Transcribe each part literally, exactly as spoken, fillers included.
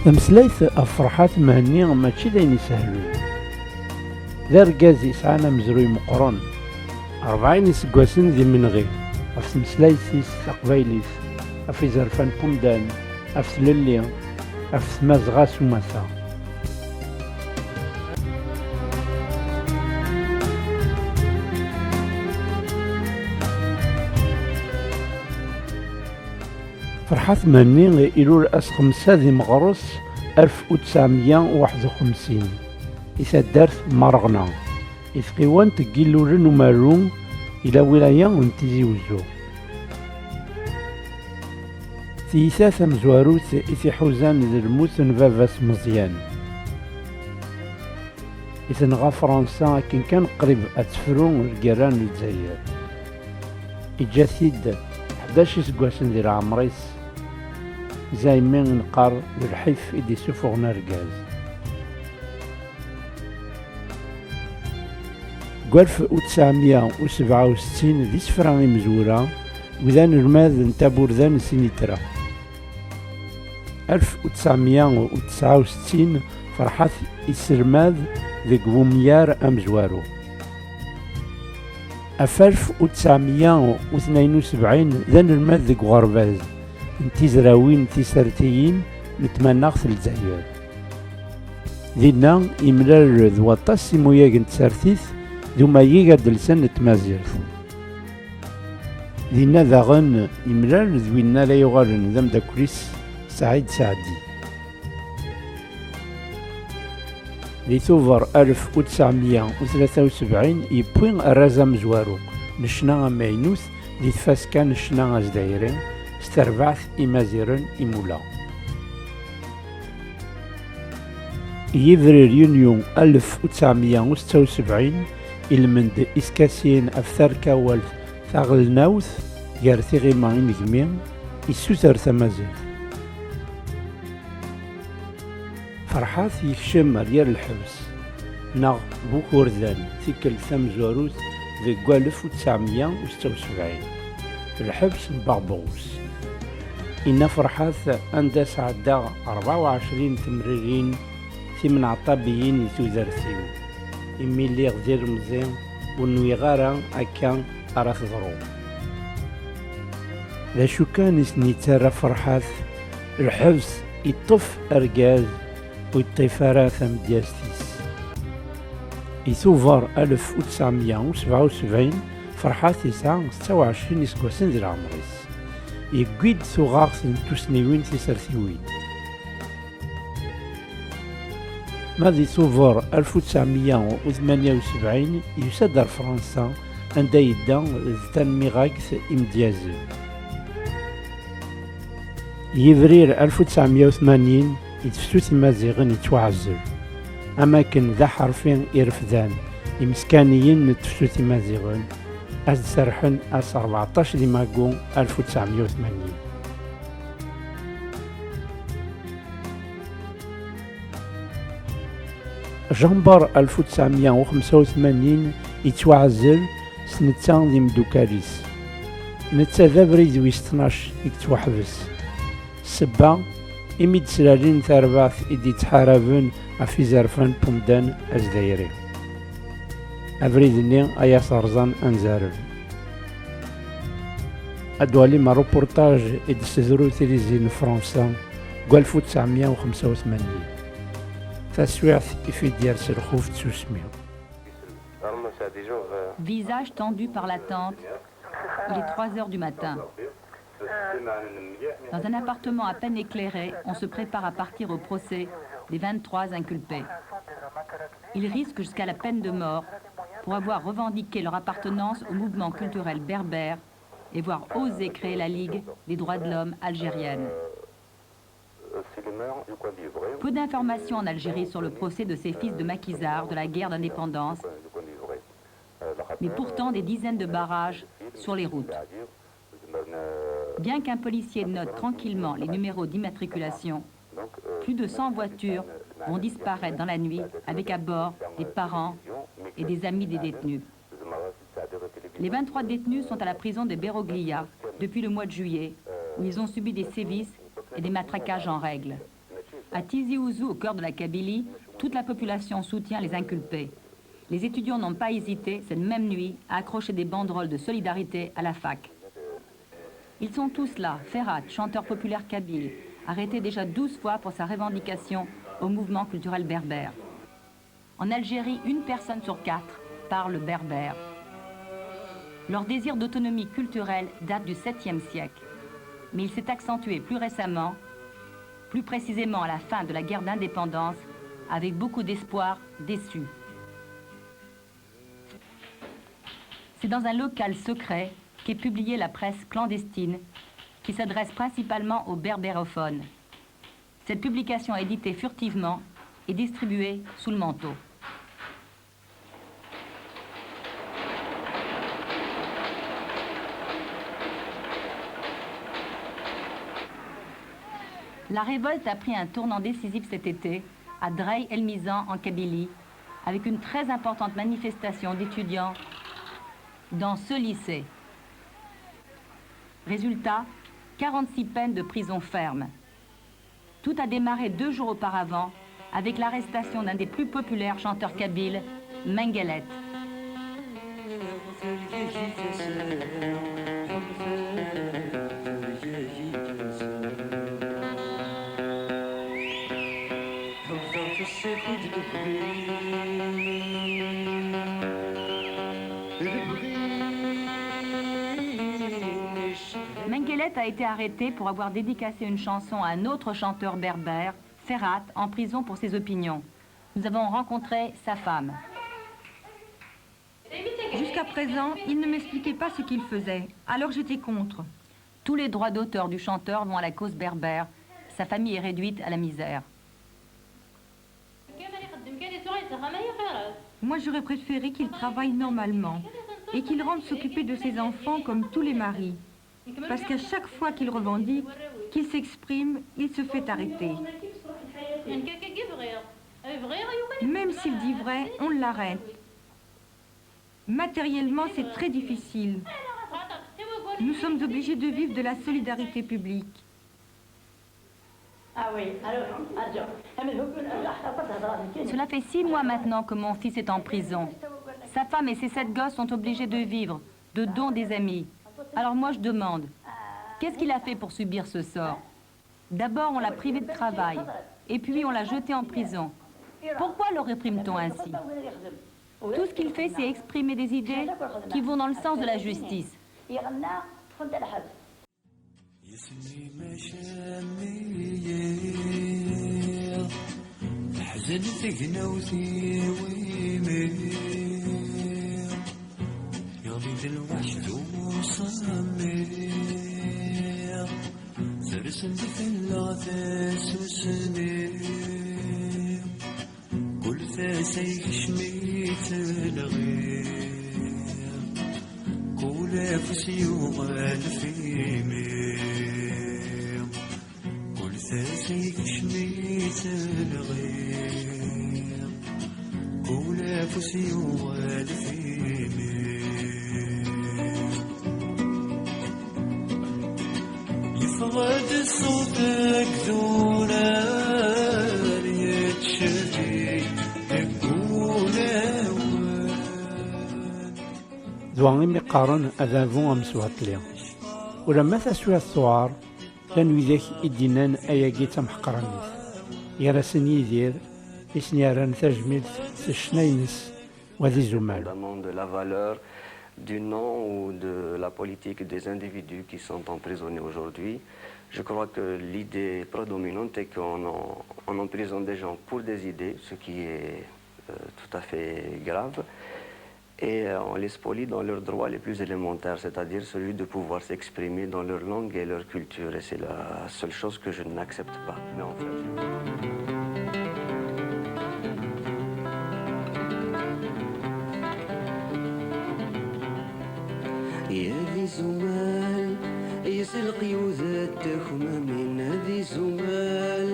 Tameslayt ɣef Ferḥat Mhenni mačči d ayen isehlen. D argaz yesɛan amezruy meqqren. Rebɛin iseggasen d imenɣi ɣef tmeslayt-is taqbaylit, ɣef izerfan n umdan, ɣef tlelli, ɣef tmazɣa s umata. Ferḥat Mhenni ilul ass xemsa di meɣres alef u tesɛemya u waḥed u xemsin, i taddart n Mareɣna, i tɣiwant n Yillulen Umalu, i lawilaya n Tizi Uzzu. Tiyita tamezwarut i t-iḥuzan d lmut n baba-s Meẓyan, i tenɣa Fransa akken kan qrib ad tefru lgirra n Lezzayer. Iǧǧa-t-id ḥdac iseggasen di leɛmer-is, zaymi i neqqar d lḥif i d-isufuɣen argaz. Deg alef u tesɛemya u sebɛa u settin, d isefra imezwura, akked anelmad n taburda n Sinitra. Alef u tesɛemya u tesɛa u settin, Ferḥat isselmad deg wemyar amezwaru. Ɣef alef u tesɛemya u tnayen u sebɛin, d anelmad deg uɣerbaz n tizrawin tisertiyin n tmaneɣt n Lezzayer. Dinna, imlal d waṭas imuyagen n tsertit d umayeg ad d-lsan n tmazirt. Dinna daɣen, imlal d win ara yuɣalen d ameddakel-is, Saɛid Saɛdi. Di Tubeṛ alef u tesɛemya u tlata u sebɛin, yewwi arraz amezwaru n ccna amaynut di tfaska n ccna azdayri s terbaɛt Imaziren Imula. Yebrir yunyu alef u tesɛemya u setta u sebɛin, ilmend iskasiyen ɣef terkawalt taɣelnawt gar tiɣima inegmi, issuter tamazirt. Ferḥat yekcem ar yir lḥebs neɣ bu ikurdan tikkelt tamezwarut deg alef u tesɛemya u setta u sebɛin, lḥebs n Berbeɣus. Inna Ferḥat anda sɛeddaɣ rebɛa u ɛecrin temririn timneɛṭabiyin di tudert-iw, imi lliɣ d ilemẓi ur nwiɣ ara akka ara teḍru. D acu kan i sen-yettarra Ferḥat, lḥebs iṭṭef argaz ur yeṭṭif ara tamedyazt-is. I Tubeṛ alef u tesɛemya u sebɛa u sebɛin, Ferḥat yesɛa setta u ɛecrin iseggasen di leɛmer-is. Yewwi-d tuɣaɣt n tussniwin tisertiwin. Ma di Tubeṛ alef u tesɛemya u tmanya u sebɛin, yusa-d ar Fransa, anda yedda d tanmiɣagt imedyazen. Yebrir alef u tesɛemya u tmanyin, i tefsut Imaziɣen yettwaɛzel, am akken d aḥerfi i refdan imeskaniyen n tefsut Imaziɣen, ad d-serrḥen ass rbeɛṭac di Magu alef u tesɛemya u tmanyin. Jamber alef u tesɛemya u xemsa u tmanyin yettwaɛzel s netta d imeddukal-is. Netta d abrid wis tnac i yettwaḥbes. Ssebba, imi d-slalin tarbaɛt i d-yettḥaraben ɣef izerfan n umdan azdayri. Abrid-nni ay as-rẓan anzaren. Ad d-walim aruportaj i d-tessedru tilizi n Fransa deg alef u tesɛemya u xemsa u tmanyin. Taswiɛt i fi d-yers lxuf d tsusmi. Visage tendu par l'attente, il est trois heures du matin. Dans un appartement à peine éclairé, on se prépare à partir au procès des vingt-trois inculpés. Ils risquent jusqu'à la peine de mort pour avoir revendiqué leur appartenance au mouvement culturel berbère et avoir osé créer la Ligue des droits de l'homme algérienne. Peu d'informations en Algérie sur le procès de ces fils de maquisards de la guerre d'indépendance, mais pourtant des dizaines de barrages sur les routes. Bien qu'un policier note tranquillement les numéros d'immatriculation, plus de cent voitures vont disparaître dans la nuit avec à bord des parents et des amis des détenus. Les vingt-trois détenus sont à la prison de Beroglia depuis le mois de juillet, où ils ont subi des sévices et des matraquages en règle. À Tizi Ouzou, au cœur de la Kabylie, toute la population soutient les inculpés. Les étudiants n'ont pas hésité, cette même nuit, à accrocher des banderoles de solidarité à la fac. Ils sont tous là, Ferhat, chanteur populaire kabyle, arrêté déjà douze fois pour sa revendication au mouvement culturel berbère. En Algérie, une personne sur quatre parle berbère. Leur désir d'autonomie culturelle date du septième siècle, mais il s'est accentué plus récemment, plus précisément à la fin de la guerre d'indépendance, avec beaucoup d'espoirs déçus. C'est dans un local secret qu'est publiée la presse clandestine, qui s'adresse principalement aux berbérophones. Cette publication éditée furtivement et distribuée sous le manteau. La révolte a pris un tournant décisif cet été, à Drey El Mizan en Kabylie, avec une très importante manifestation d'étudiants dans ce lycée. Résultat, quarante-six peines de prison ferme. Tout a démarré deux jours auparavant avec l'arrestation d'un des plus populaires chanteurs kabyles, Menguellet. Menguellet a été arrêté pour avoir dédicacé une chanson à un autre chanteur berbère, Ferhat, en prison pour ses opinions. Nous avons rencontré sa femme. Jusqu'à présent, il ne m'expliquait pas ce qu'il faisait, alors j'étais contre. Tous les droits d'auteur du chanteur vont à la cause berbère. Sa famille est réduite à la misère. Moi, j'aurais préféré qu'il travaille normalement et qu'il rentre s'occuper de ses enfants comme tous les maris. Parce qu'à chaque fois qu'il revendique, qu'il s'exprime, il se fait arrêter. Même s'il dit vrai, on l'arrête. Matériellement, c'est très difficile. Nous sommes obligés de vivre de la solidarité publique. Cela fait six mois maintenant que mon fils est en prison. Sa femme et ses sept gosses sont obligés de vivre de dons des amis. Alors moi, je demande, qu'est-ce qu'il a fait pour subir ce sort ? D'abord, on l'a privé de travail, et puis on l'a jeté en prison. Pourquoi le réprime-t-on ainsi ? Tout ce qu'il fait, c'est exprimer des idées qui vont dans le sens de la justice. Tersen di fell-aɣ tasusmi, kul tasa yekcem-itt lɣir, kul afus yuɣal f imi, kul tasa yekcem-itt lɣir. Kul afus yuɣal f imi. Yeffeɣ-d ṣṣut deg durar yettcetki deg wulawen. D wa imi qqaren adabu amesbatli. Ulamma taswiɛt tuɛer, llan widak i d-yennan ayagi d tameḥqranit. Gar-asen Yidir, i sen-yerran tajmilt s ccna-ines, wa d izumal. Indépendamment de la valeur du nom ou de la politique des individus qui sont emprisonnés aujourd'hui, je crois que l'idée prédominante est qu'on en- on emprisonne des gens pour des idées, ce qui est euh, tout à fait grave. Et euh, on les spolie dans leurs droits les plus élémentaires, c'est-à-dire celui de pouvoir s'exprimer dans leur langue et leur culture. Et c'est la seule chose que je n'accepte pas. Mais en fait, Yis leqyud d takmamin, ad izumal.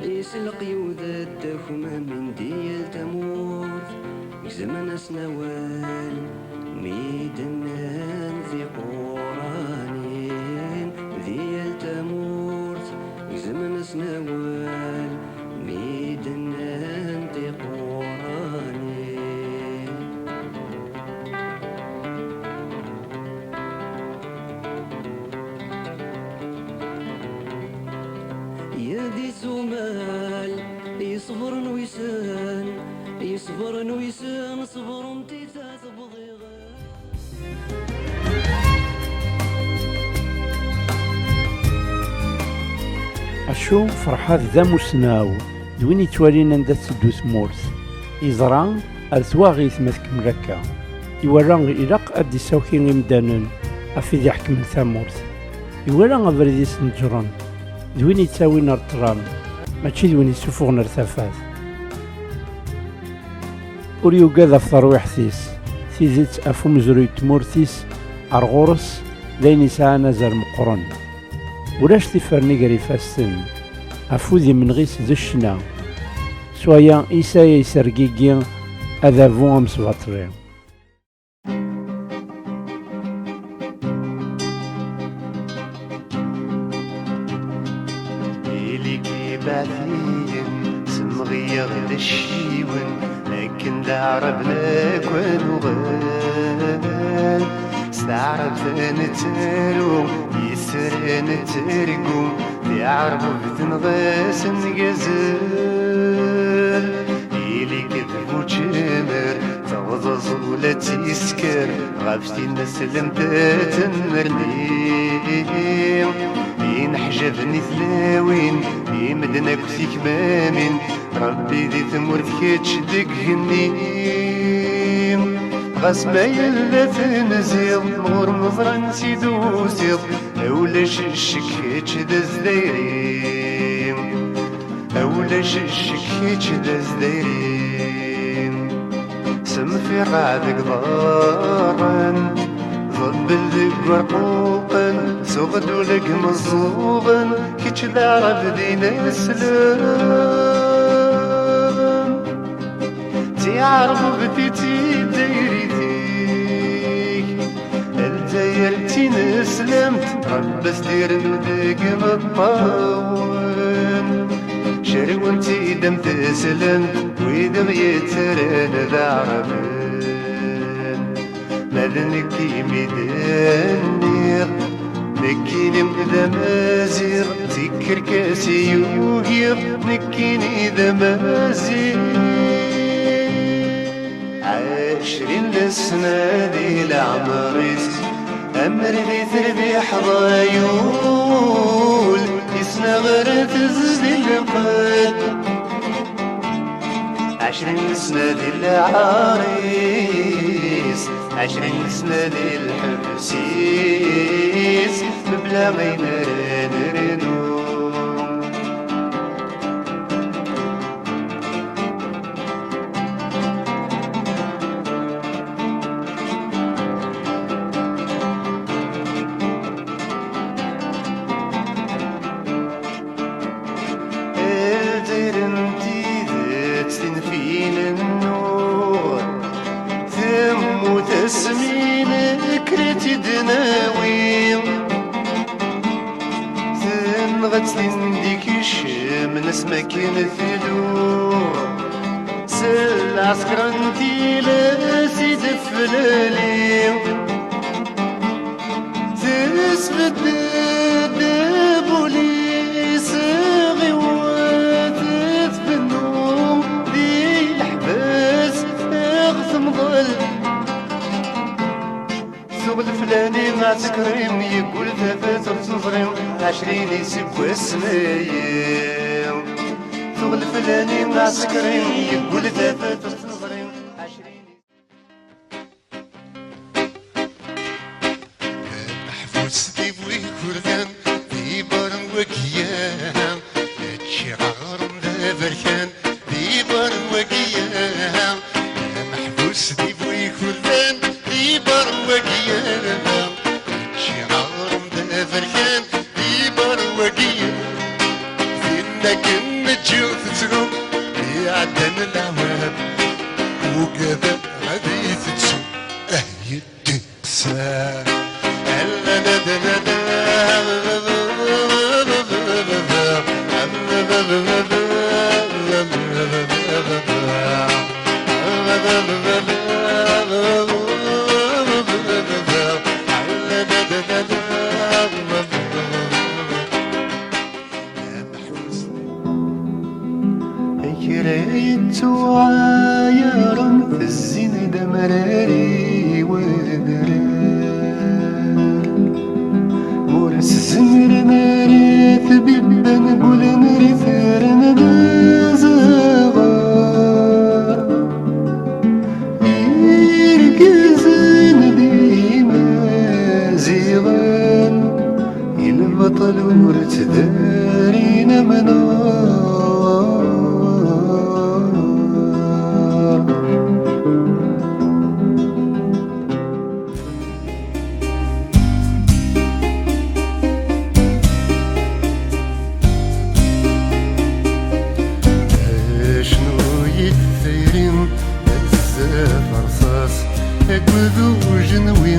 Yis leqyud d takmamin di yal tamurt. Gezmen-asen awal mi d-nnan d iquranin di yal tamurt. Gezmen-asen awal Yad isumal, yesbren wisen, yesbren wisen, sbren tita tebḍiɣ. Acu, Ferḥat d amusnaw, d win yettwalin anda tetteddu tmurt. Yeẓra ar twaɣit ma tkemmel akka. Iwala ilaq ad d-issawki imdanen ɣef wid iḥekmen tamurt. Iwala abrid i s-neǧren, d win yettawin ar ṭṭlam, mačči d win yessufuɣen ar tafat. Ur yugad ɣef terwiḥt-is, tidet ɣef umezruy n tmurt-is, ar ɣur-s d ayen yesɛan azal meqqren. Ulac tifferni gar ifassen, afud imenɣi-s d ccna. S waya, Isaya yessergigi adabu amesbaṭli. Ili-k ibaɛtiyen, semɣiyeɣ d acciwen, akken d aɛrab n akk anuɣal. S taɛrabt nettaru, isra nettargu, tiɛerbubt nɣas ngazel. Ili-k d bu ččmer, teɣẓeẓ ula d tisker, ɣef tineslemt ad tennerni. Ineḥjaben i tlawin, i medden akk tikmamin, Rebbi di tmurt kečč deg igenni. Ɣas ma yella tenziḍ, ɣur meẓran si d-usiḍ, ulac ccek kečč d azdayri. Ulac ccek kečč d azdayri. Semfiqa deg ḍarren, ḍebbel deg werquqen, suɣ-d ula deg meẓẓuɣen, kečč d aɛrab d ineslem. Tiɛerbubt i d tidayrit-ik, Lezzayer d tineslemt, Rebbi s-d-irnu deg imeṭṭawen. Cerwen-tt-id am teslent, wid i ɣ-yettren d aɛraben. Ma d nekk imi d-nniɣ, nekkini d amaziɣ, d tikerkas i ugiɣ, nekkini d amaziɣ. Ɛecrin d sna di leɛmer-is, amrig i terbiḥ d ayul, isna ɣer tezdi lqed. Ɛecrin sna di leɛmer-is, ɛecrin sna di lḥebs-is, mebla ayen ara nernu. Ldir n tidet tinfin n nur, temmut asmi nekker ad tt-id-nawi. Tenɣa-tt tin d-ikecmen asmi akken tluɣ, s lɛesker n tilas i d-teflali. Tesbedd-d abuli-s ɣiwet tbennu, di leḥbas ɣ temḍel. Tuɣ leflani ɛsekri, yeggul tafat ur tt-neẓri, ɛecrin iseggasen aya. Tuɣ leflani ɛsekri, yeggul tafat ur tt-neẓri, ɛecrin. Meḥbus di bu igerdan, di bar n wagya, ččiɣ aɣrum d aberkan, di bar n wagya. Meḥbus di bu igerdan, di bar n wagya, ččiɣ aɣrum d aberkan, di bar n wagya. Din akken ǧǧiɣ tettru, iɛeddan leɛwam, ugadeɣ ad iyi-tettu. Ah, yeddi. Yettuɛayaren tezzin-d amrar i wedrar. Ur s-zemren ara tbibban n wulnir itran d azaɣar. Irgazen d imaziɣen, i lbaṭel ur ttdarin amnaṛ. Acnu yid tayri, bezzaf rṣaṣ, akked ujenwi,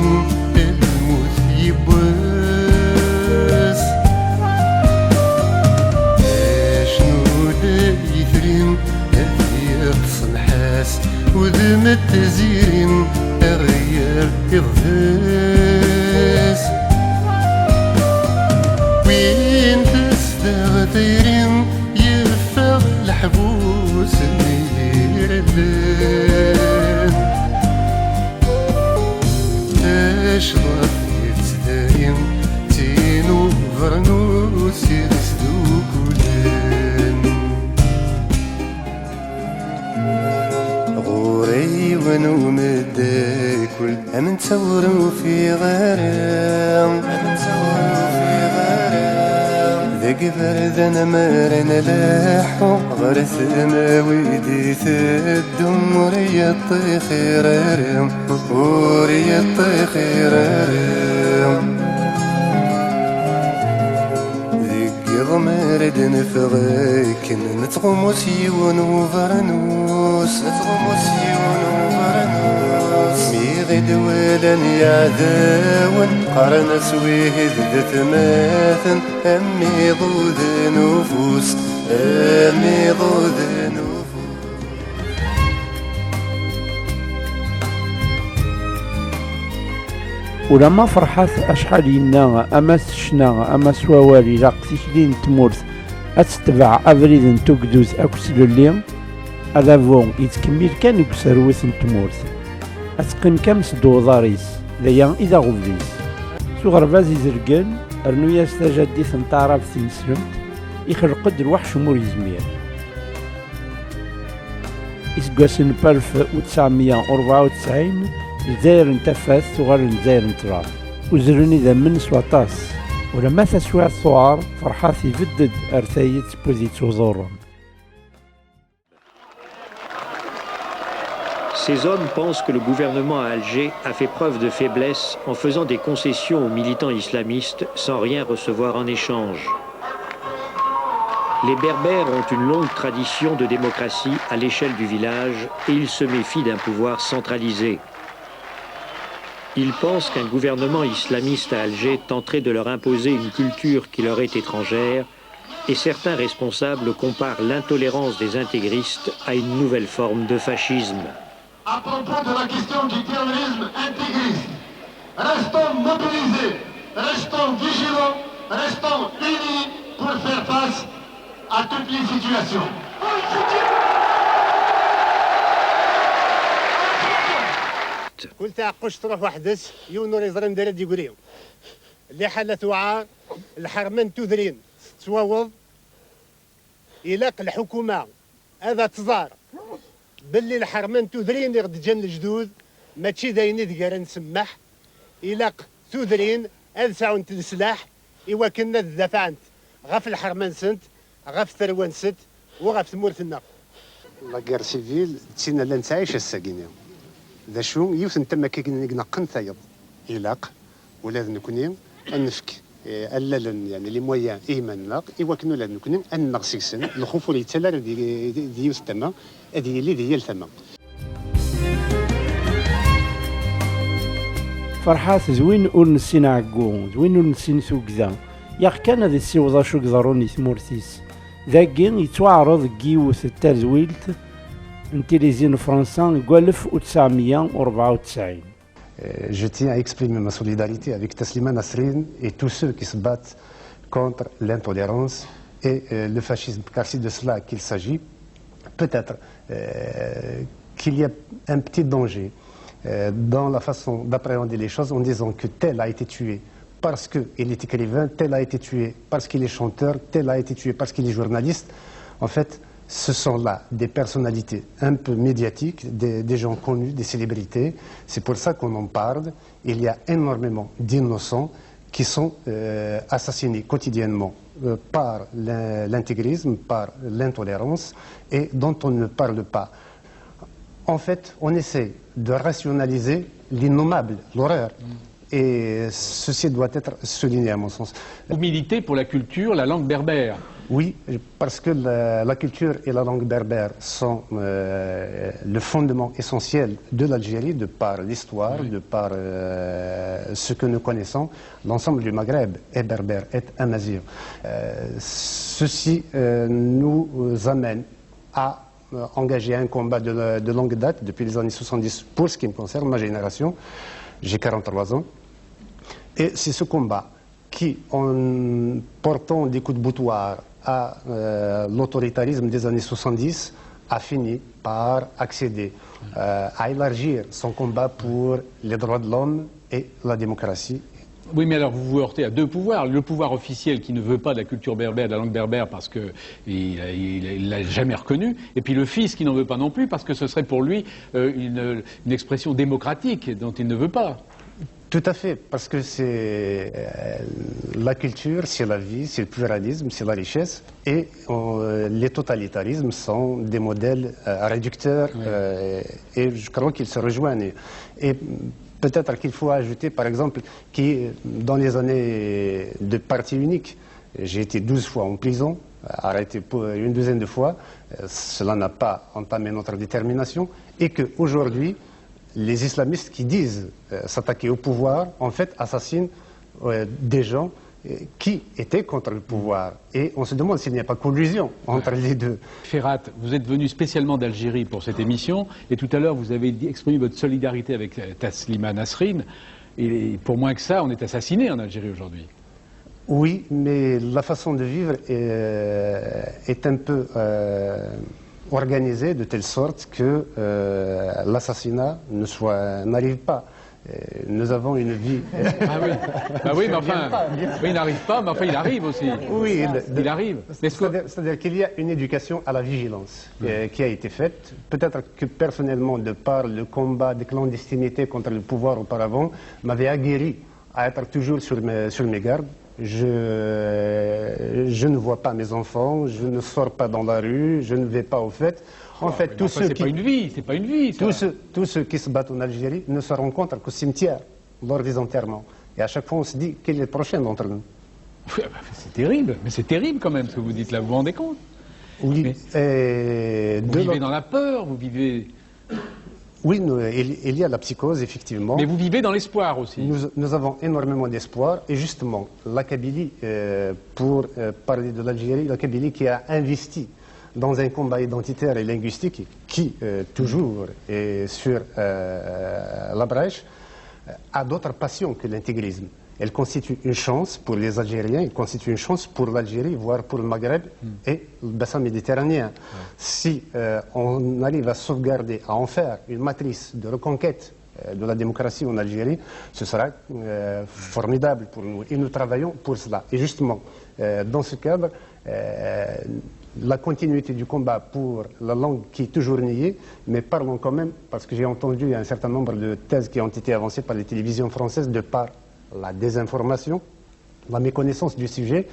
lmut yiwwas. Acnu d yitri, ad yeṭṭes lḥas, udem d tiziri, aɣyal iḍbes. Win tesdeɣ tayri, yeffeɣ leḥbus n yirelli. Tacḍaṭ yettdari, tin ubernus yettdukkulen. Ɣur-i yiwen umeddakel, am netta ur ufiɣ ara, am netta ur ufiɣ ara. Deg iberdan mi ara nleḥḥu, ɣer tama wi d-iteddun, ur yeṭṭixir ara, ur yeṭṭixir ara. Deg iḍ mi ara d-neffeɣ akken, nettɣummu s yiwen ubernus, nettɣummu s yiwen ubernus. Mi ɣ-id-walan yiɛdawen, qqaren-as: "Wihi d atmaten, amiḍud n ufus, amiḍud n ufus." Ulamma Ferḥat acḥal yenna, ama s ccna, ama s wawal, ilaq tikli n tmurt ad tetbeɛ abrid n tugdut akked tlelli, adabu yettkemmil kan deg userwet n tmurt. Ad teqqim kan s ddu uḍar-is, d aya i d aɣbel-is. S uɣerbaz izelgen, rnu-yas tajaddit n taɛrabt tineslemt, ixelq-d lweḥc umi ur yezmir. Iseggasen n alef u tesɛemya u rebɛa u tesɛin, Lezzayer n tafat tuɣal d Lezzayer n ṭṭlam. Uzzlen idammen s waṭas. Ulamma taswiɛt tuɛer, Ferḥat ibedd-d ar tayet n wid yettuḍurren. Ces hommes pensent que le gouvernement à Alger a fait preuve de faiblesse en faisant des concessions aux militants islamistes sans rien recevoir en échange. Les Berbères ont une longue tradition de démocratie à l'échelle du village et ils se méfient d'un pouvoir centralisé. Ils pensent qu'un gouvernement islamiste à Alger tenterait de leur imposer une culture qui leur est étrangère, et certains responsables comparent l'intolérance des intégristes à une nouvelle forme de fascisme. À propos de la question du terrorisme intégriste, restons mobilisés, restons vigilants, restons unis pour faire face à toutes les situations. Kul taɛeqqact truḥ weḥd-s, yiwen ur yeẓri anda ara d-yegri. Liḥala tuɛer, lḥerma n tudrin tettwaweḍ, ilaq lḥukuma ad tẓer belli lḥerma n tudrin i ɣ-d-ǧǧan lejdud mačči d ayen ideg ara nsemmeḥ, ilaq tudrin ad sɛunt leslaḥ i wakken ad dafɛent ɣef lḥerma-nsent, ɣef tarwa-nsent u ɣef tmurt-nneɣ. La guerre civile d tin la nettɛic ass-agi-ni. D acu, yiwet n tama kan i neqqen tayeḍ. Ilaq ula d nekni ad nefk, eh, allalen, yani, les moyens i yiman-nneɣ, i wakken ula d nekni ad nennaɣ seg-sen. Lxuf ur yettali ara di, di, di yiwet tama, ad yili di yal tama. Ferḥat d win ur nessin ɛeggu, d win ur nessin tugda. Yaq kan ad issiweḍ acu iḍerrun i tmurt-is. Dagi yettwaɛreḍ deg yiwet n tadwilt n tilizi n Fransa deg alef u tesɛemya u rebɛa u tesɛin. Euh, je tiens à exprimer ma solidarité avec Taslima Nasrin et tous ceux qui se battent contre l'intolérance et, euh, le fascisme, car c'est de cela qu'il s'agit. Peut-être euh, qu'il y a un petit danger euh, dans la façon d'appréhender les choses en disant que tel a été tué parce qu'il est écrivain, tel a été tué parce qu'il est chanteur, tel a été tué parce qu'il est journaliste. En fait, ce sont là des personnalités un peu médiatiques, des, des gens connus, des célébrités. C'est pour ça qu'on en parle. Il y a énormément d'innocents qui sont euh, assassinés quotidiennement euh, par l'in- l'intégrisme, par l'intolérance et dont on ne parle pas. En fait, on essaie de rationaliser l'innommable, l'horreur. Et ceci doit être souligné à mon sens. Vous militez pour la culture, la langue berbère. Oui, parce que la, la culture et la langue berbère sont euh, le fondement essentiel de l'Algérie, de par l'histoire, de par euh, ce que nous connaissons. L'ensemble du Maghreb est berbère, est amazigh. Euh, ceci euh, nous amène à euh, engager un combat de, de longue date, depuis les années soixante-dix, pour ce qui me concerne, ma génération. J'ai quarante-trois ans. Et c'est ce combat qui, en portant des coups de boutoir à euh, l'autoritarisme des années soixante-dix, a fini par accéder euh, à élargir son combat pour les droits de l'homme et la démocratie. Oui, mais alors vous vous heurtez à deux pouvoirs. Le pouvoir officiel qui ne veut pas de la culture berbère, de la langue berbère, parce qu'il ne l'a jamais reconnue, et puis le fils qui n'en veut pas non plus, parce que ce serait pour lui euh, une, une expression démocratique dont il ne veut pas. Tout à fait, parce que c'est euh, la culture, c'est la vie, c'est le pluralisme, c'est la richesse, et euh, les totalitarismes sont des modèles euh, réducteurs, euh, et je crois qu'ils se rejoignent. Et peut-être qu'il faut ajouter, par exemple, que dans les années de parti unique, j'ai été douze fois en prison, arrêté pour une douzaine de fois, euh, cela n'a pas entamé notre détermination, et qu'aujourd'hui, les islamistes qui disent euh, s'attaquer au pouvoir, en fait, assassinent euh, des gens euh, qui étaient contre le pouvoir. Et on se demande s'il n'y a pas collusion entre les deux. Ferhat, vous êtes venu spécialement d'Algérie pour cette émission, et tout à l'heure vous avez dit- exprimé votre solidarité avec euh, Taslima Nasrine. Et pour moins que ça, on est assassiné en Algérie aujourd'hui. Oui, mais la façon de vivre est, est un peu euh, organisée de telle sorte que euh, l'assassinat ne soit- n'arrive pas. Euh, Nous avons une vie. Ah oui, ah oui mais enfin, oui, il n'arrive pas, mais enfin, il arrive aussi. Oui, le- Il arrive. Mais ce que- C'est-à-dire c'est-à-dire qu'il y a une éducation à la vigilance euh, qui a été faite. Peut-être que personnellement, de par le combat de clandestinité contre le pouvoir auparavant, m'avait aguerri à être toujours sur mes, sur mes gardes. Je, je ne vois pas mes enfants, je ne sors pas dans la rue, je ne vais pas aux fêtes. En fait, Mais tous enfin, ceux, c'est qui, pas une vie, c'est pas une vie. Ça. tous, ceux, tous ceux qui se battent en Algérie ne se rencontrent qu'au cimetière, lors des enterrements. Et à chaque fois, on se dit, quel est le prochain d'entre nous ? C'est terrible, mais c'est terrible quand même ce que vous dites là, vous vous rendez compte ? Oui. Mais- Et Vous de vivez l'autre- dans la peur, vous vivez... Oui, nous, il, il y a la psychose, effectivement. Mais vous vivez dans l'espoir aussi. Nous, nous avons énormément d'espoir et justement, la Kabylie, euh, pour euh, parler de l'Algérie, la Kabylie qui a investi dans un combat identitaire et linguistique qui, euh, toujours, est sur euh, la brèche, euh, a d'autres passions que l'intégrisme. Elle constitue une chance pour les Algériens, elle constitue une chance pour l'Algérie, voire pour le Maghreb et le bassin méditerranéen. Si euh, on arrive à sauvegarder, à en faire une matrice de reconquête euh, de la démocratie en Algérie, ce sera euh, formidable pour nous. Et nous travaillons pour cela. Et justement, euh, dans ce cadre, euh, la continuité du combat pour la langue qui est toujours niée, mais parlons quand même, parce que j'ai entendu un certain nombre de thèses qui ont été avancées par les télévisions françaises de par la désinformation, la méconnaissance du sujet,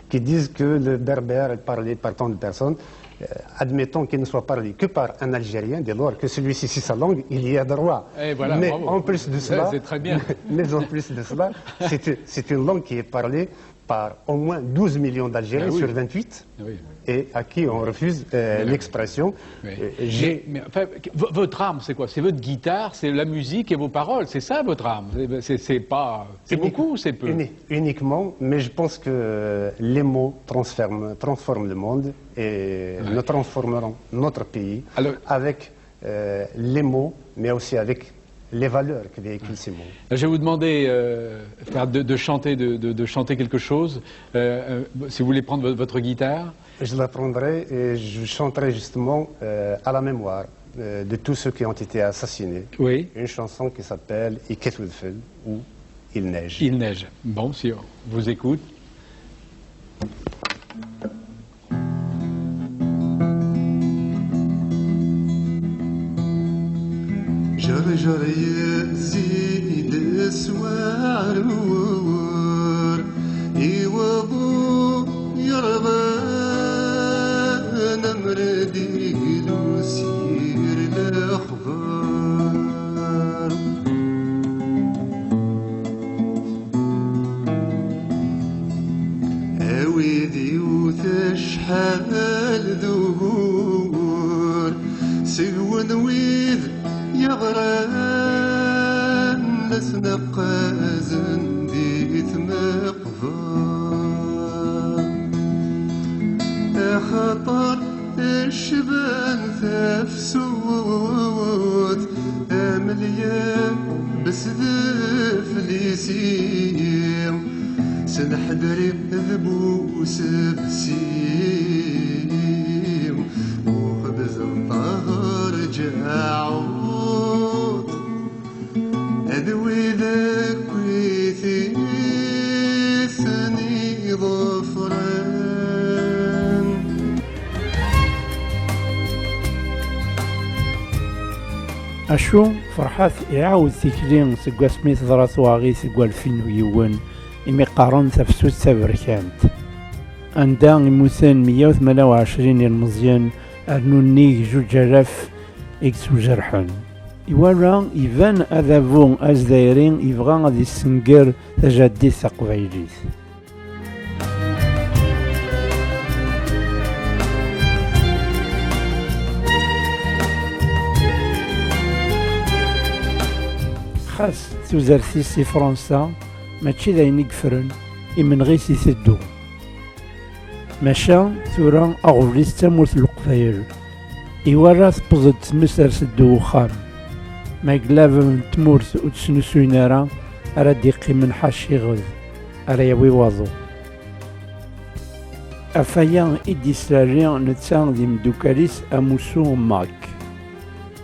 qui disent que le berbère est parlé par tant de personnes. Euh, admettons qu'il ne soit parlé que par un Algérien, dès lors que celui-ci, c'est sa langue, il y a droit. Et voilà, Mais bravo. En plus de Ouais, cela, c'est très bien. Mais en plus de cela, c'est c'est une langue qui est parlée par au moins douze millions d'Algériens Ah oui. Sur vingt-huit, Oui. Et à qui on refuse euh, l'expression. Oui. Euh, j'ai- Mais, mais enfin, v- votre arme, c'est quoi ? C'est votre guitare, c'est la musique et vos paroles. C'est ça votre arme. C'est- C'est c'est pas. C'est Uni- beaucoup, c'est peu. uni- Uniquement, mais je pense que les mots transforment, transforment le monde et nous transformerons notre pays Alors- avec euh, les mots, mais aussi avec les valeurs que véhiculent ces mots. Je vais vous demander euh, Ferhat, de, de chanter, de, de- de chanter quelque chose. Euh, euh, si vous voulez prendre vo- votre guitare. Je la prendrai et je chanterai justement euh, à la mémoire euh, de tous ceux qui ont été assassinés. Oui. Une chanson qui s'appelle Iket Wedfel ou Il neige. Il neige. Bon, si on vous écoute. Jerjer yezzi-d s waɛrur i waḍu yerɣan amred i yelus yir lexbar. Awi-d yiwet acḥal d ugur seg-wen wid yeɣran la sneqqazen di tmeqbar. Axaṭer tecban tafsut am lyabes d flisi, s leḥder d busebsi, uxebz n ṭaher ǧaɛut, d wid akk i ten-iḍefren. Acu, Ferḥat iɛawed tikli seg wasmi teḍra twaɣit deg walfin u yiwen, imi qqaren tafsut taberkant, anda i mmuten meyya u tmanya u ɛecrin ilmeẓyen, rnu nnig juǧ alaf i yettwajerḥen. Iwala iban adabu azdayri yebɣa ad yessenger tajaddit taqbaylit. Xas tudert-is i Fransa mačči d ayen i yeffren, imenɣi-s iteddu. Maca tura aɣbel-is d tamurt n Leqbayel. Iwala tewweḍ-d tmes ar seddu uxxam. Ma yella bab n tmurt ur d-snusuyen ara, ara d-iqqimen ḥaca iɣed ara yawi waḍu. Ɣef waya i d-yesrari netta d imeddukal-is amussu Mak,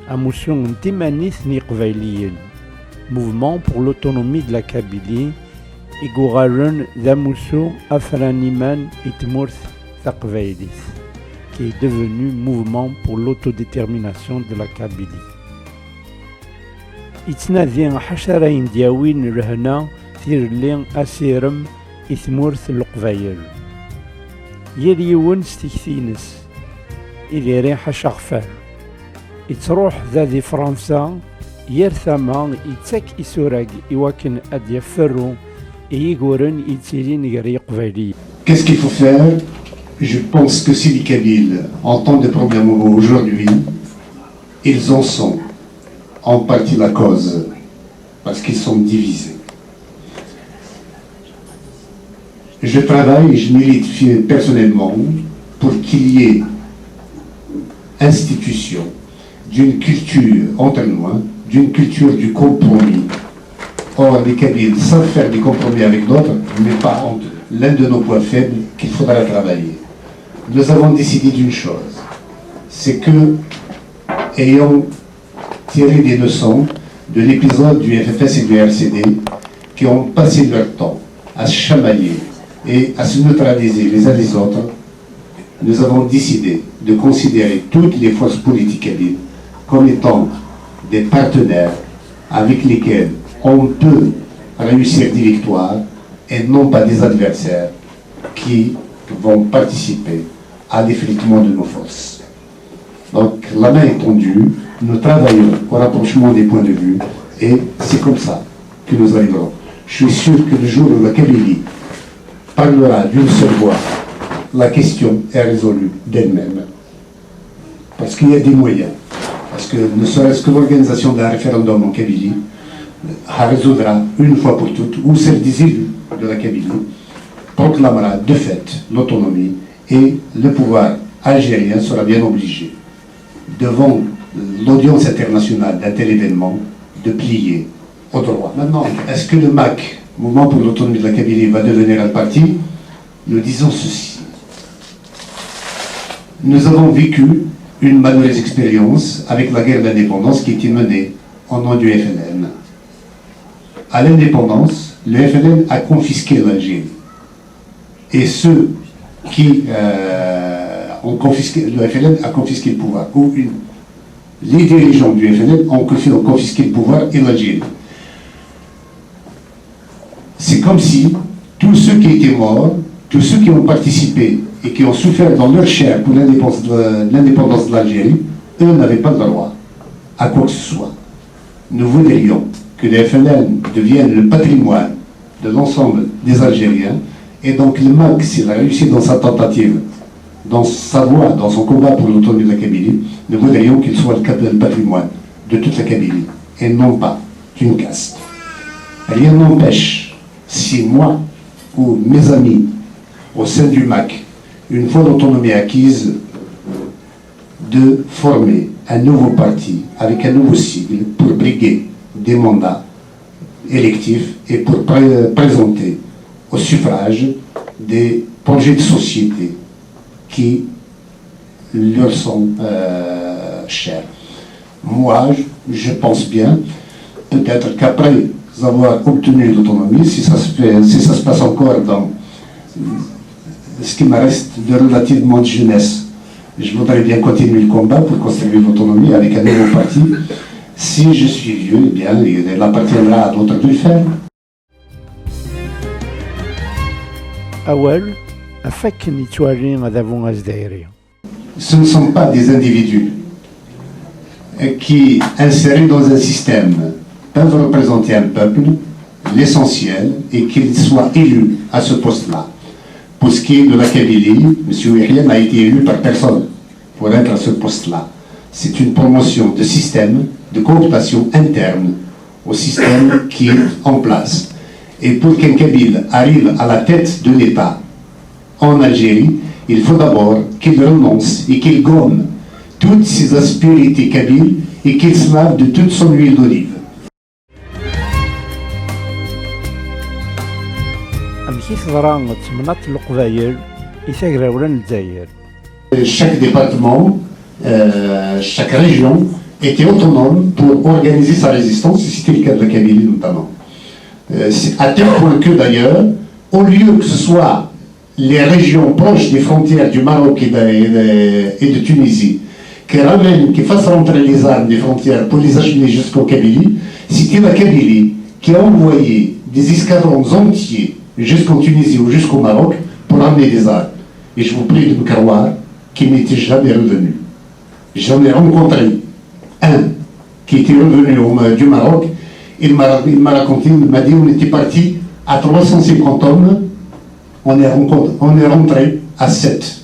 amussu n timanit n Yiqbayliyen, Mouvement pour l'autonomie de la Kabylie, i yuɣalen d amussu afran iman i tmurt taqbaylit, qui est devenu Mouvement pour l'autodétermination de la Kabylie. Yettnadi ḥaca ara yen-d-yawin lehna, tirelli, asirem i tmurt n Leqbayel. Yal yiwen s tikti-ines, idiri ḥaca axfar. Yettruḥ da di Fransa, yir tama yettak isurag i wakken ad d-yaf ferru i yiguren yettilin gar Yiqbayliyen. Qu'est-ce qu'il faut faire ? Je pense que si les Kabyles ont tant de problèmes aujourd'hui, ils en sont en partie la cause, parce qu'ils sont divisés. Je travaille et je milite fi- personnellement pour qu'il y ait institution d'une culture entre nous, hein, d'une culture du compromis. Or, les Kabyles savent faire des compromis avec d'autres, mais pas entre eux. L'un de nos points faibles qu'il faudra travailler. Nous avons décidé d'une chose, c'est que, ayant tiré des leçons de l'épisode du F F S et du R C D, qui ont passé leur temps à se chamailler et à se neutraliser les uns les autres, nous avons décidé de considérer toutes les forces politiques kabyles comme étant des partenaires avec lesquels on peut réussir des victoires et non pas des adversaires qui vont participer à l'effritement de nos forces. Donc la main est tendue, nous travaillons au rapprochement des points de vue et c'est comme ça que nous arriverons. Je suis sûr que le jour où la Kabylie parlera d'une seule voix, la question est résolue d'elle-même. Parce qu'il y a des moyens. Parce que ne serait-ce que l'organisation d'un référendum en Kabylie résoudra une fois pour toutes, ou celle des élus de la Kabylie proclamera de fait l'autonomie et le pouvoir algérien sera bien obligé, devant l'audience internationale d'un tel événement, de plier au droit. Maintenant, est-ce que le MAK, Mouvement pour l'autonomie de la Kabylie, va devenir un parti ? Nous disons ceci. Nous avons vécu une malheureuse expérience avec la guerre d'indépendance qui était menée au nom du F L N. À l'indépendance, le F L N a confisqué l'Algérie. Et ceux qui euh, ont confisqué, le F L N a confisqué le pouvoir, ou une, les dirigeants du F L N ont confisqué le pouvoir et l'Algérie. C'est comme si tous ceux qui étaient morts, tous ceux qui ont participé et qui ont souffert dans leur chair pour l'indépendance de, l'indépendance de l'Algérie, eux n'avaient pas le droit à quoi que ce soit. Nous voudrions que le F L N devienne le patrimoine de l'ensemble des Algériens. Et donc le MAK, s'il a réussi dans sa tentative, dans sa voie, dans son combat pour l'autonomie de la Kabylie, nous voudrions qu'il soit le, le patrimoine de toute la Kabylie, et non pas d'une caste. Rien n'empêche, si moi ou mes amis au sein du MAK, une fois l'autonomie acquise, de former un nouveau parti avec un nouveau sigle pour briguer des mandats électifs et pour pré- présenter au suffrage des projets de société qui leur sont euh, chers. Moi, je, je pense bien, peut-être qu'après avoir obtenu l'autonomie, si ça se fait, si ça se passe encore dans ce qui me reste de relativement de jeunesse, je voudrais bien continuer le combat pour construire l'autonomie avec un nouveau parti. Si je suis vieux, eh bien, il appartiendra à d'autres de le faire. Awal ɣef wakken yettwali adabu azdayri. Ce ne sont pas des individus qui, insérés dans un système, peuvent représenter un peuple, l'essentiel est qu'il soit élu à ce poste-là. Pour ce qui est de la Kabylie, M. Ouihia n'a été élu par personne pour être à ce poste-là. C'est une promotion de système, de cooptation interne au système qui est en place. Et pour qu'un Kabyle arrive à la tête de l'État en Algérie, il faut d'abord qu'il renonce et qu'il gomme toutes ses aspérités kabyles et qu'il se lave de toute son huile d'olive. Amek i teḍra temnaḍt n Leqbayel i tagrawla n Lezzayer? Chaque département, euh, chaque région était autonome pour organiser sa résistance, et c'était le cas de la Kabylie notamment. Euh, c'est à tel point que d'ailleurs, au lieu que ce soit les régions proches des frontières du Maroc et de, et de- et de Tunisie qui ramènent, qui fassent rentrer les armes des frontières pour les acheminer jusqu'en Kabylie, c'était la Kabylie qui a envoyé des escadrons entiers jusqu'en Tunisie ou jusqu'au Maroc pour ramener des armes. Et je vous prie de me croire qu'il n'était jamais revenu. J'en ai rencontré un qui était revenu au- du Maroc. Il m'a il m'a raconté, il m'a dit, on était parti à trois cent cinquante hommes, on est, rencontré- on est rentré à sept.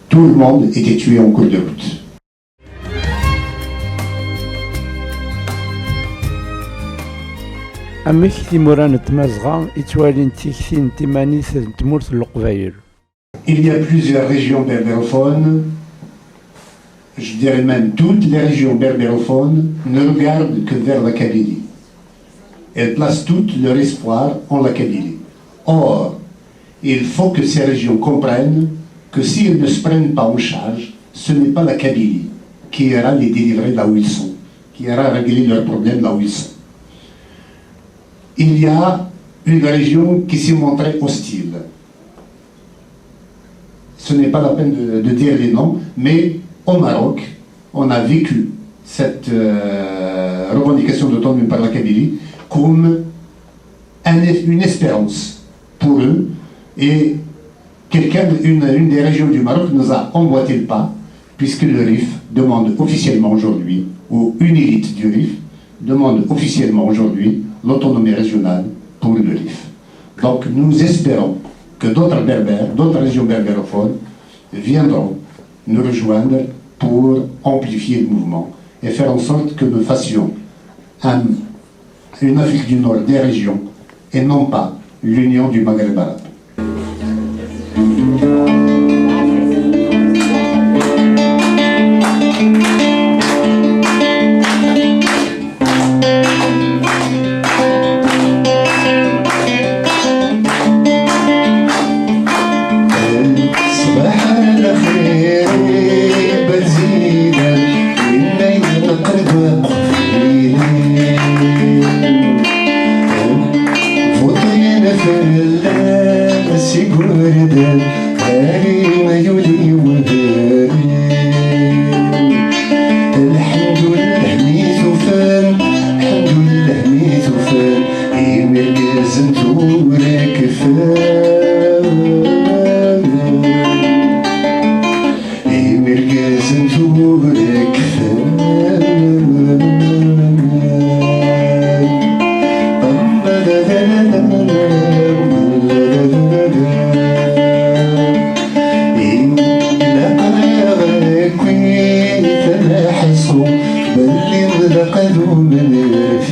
Tout le monde était tué en cours de route. Amek timura n Tmazɣa i ttwalint tikti n timanit n tmurt n Leqbayel? Il y a plusieurs régions berbérophones, je dirais même toutes les régions berbérophones ne regardent que vers la Kabylie. Elles placent tout leur espoir en la Kabylie. Or, il faut que ces régions comprennent que si elles ne se prennent pas en charge, ce n'est pas la Kabylie qui ira les délivrer là où ils sont, qui ira régler leurs problèmes là où ils sont. Il y a une région qui s'est montrée hostile. Ce n'est pas la peine de, de dire les noms, mais au Maroc, on a vécu cette euh, revendication d'autonomie par la Kabylie comme un- une espérance pour eux. Et quelqu'un, une, une des régions du Maroc nous a emboîté le pas, puisque le RIF demande officiellement aujourd'hui, ou une élite du RIF demande officiellement aujourd'hui l'autonomie régionale pour le RIF. Donc nous espérons que d'autres Berbères, d'autres régions berbérophones viendront nous rejoindre pour amplifier le mouvement et faire en sorte que nous fassions un- une Afrique du Nord des régions et non pas l'union du Maghreb arabe. Imirgazen tura kfan. Ilaq-aɣ akk i tanaḥṣu, belli nlaq ad umen rrbeḥ.